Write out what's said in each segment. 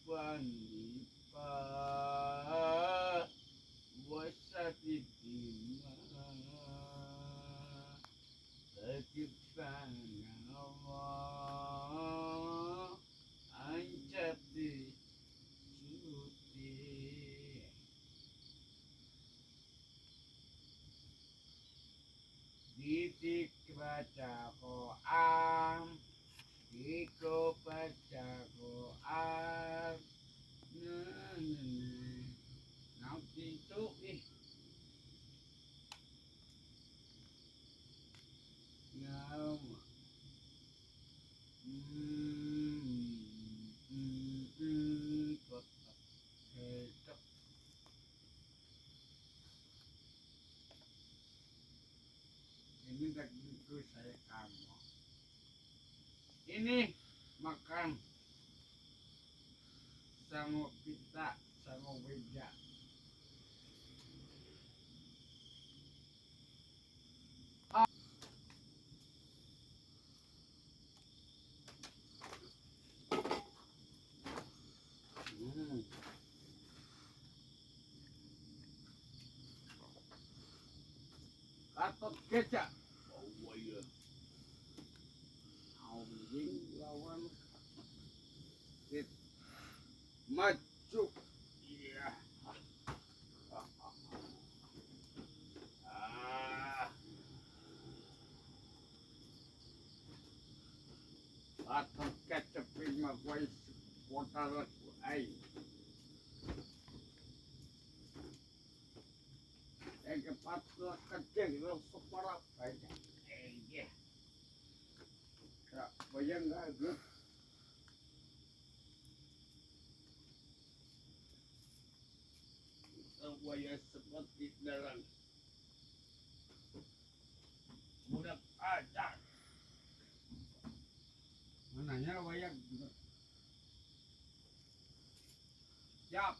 Panipa Wasatitima Tetipanawa Anjati Suti Ditik baca koam Diko baca koam. Nah, itu ih. Ini dagingku saya kamu. Ini makan sangu pita, sangu weja. Gatot Kaca. Oh iya. Anjing lawan maju. Iya. Gatot Kaca prima gue kota laku ai. Kepatlah kecil separa banyak. Iya. Tak bayang lagi. Waya seperti dalam budak aja. Mananya wayang juga. Siap.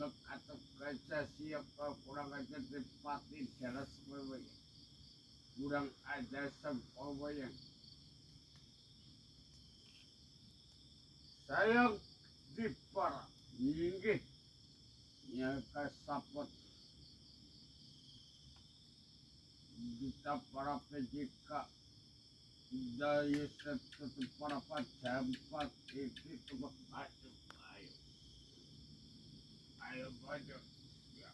Atau kaca siapa kurang aja dipati jelas wewe kurang aja sempowa yang sayang di para nyinggih nyaka sapot kita para PJK dari satu para pajampat itu cuma maju. Ayo maju. Ya.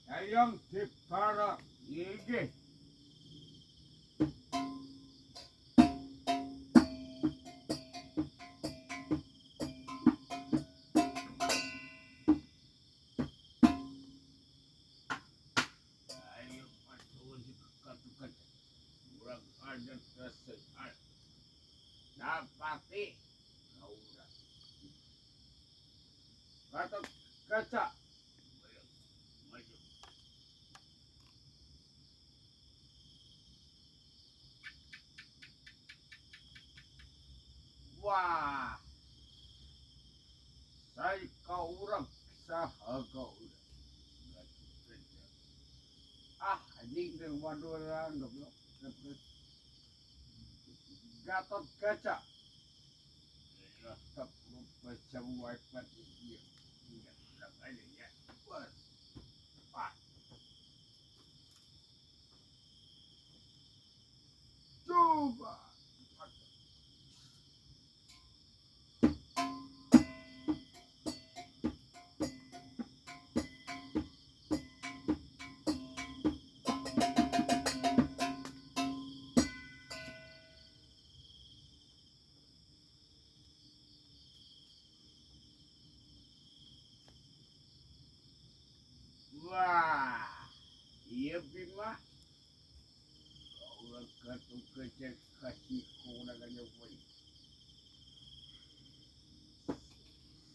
Sayang di para nyinggih. Dapati Gatot Kaca maju. Wah, saya kau orang saha kau orang. Ah, anjing dengan waduran goblok. Gatot Kaca. Tetap baca wifi dia. Enggak aja ya. Bos. Pak. Coba.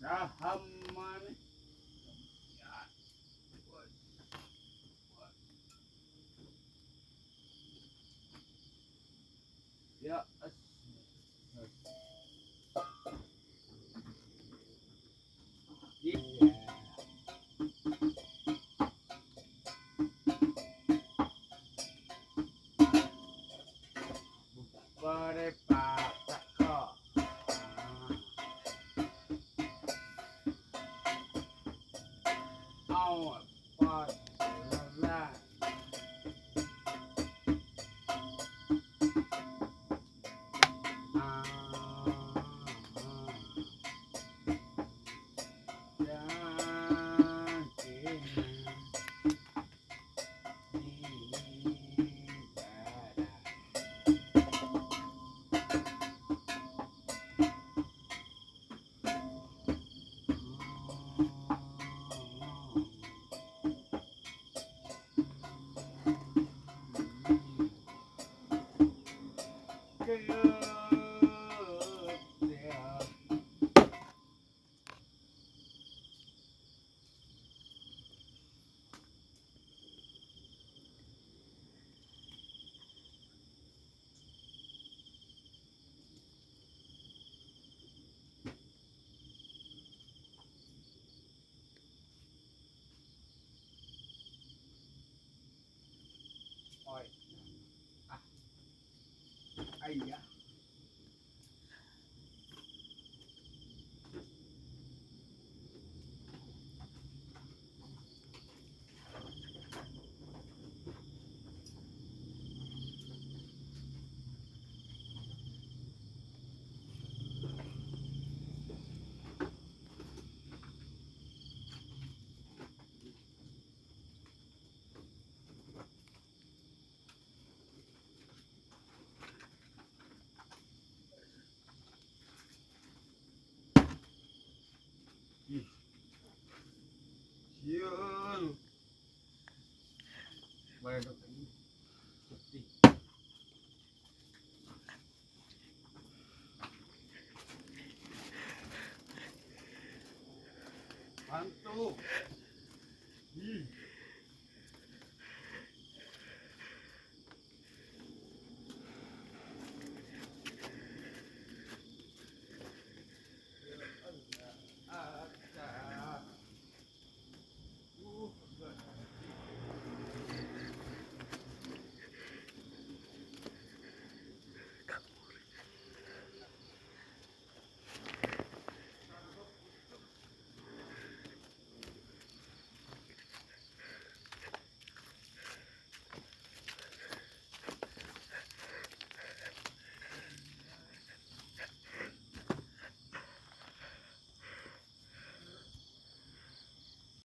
Sahaman ya Iya. Siul. Bantu.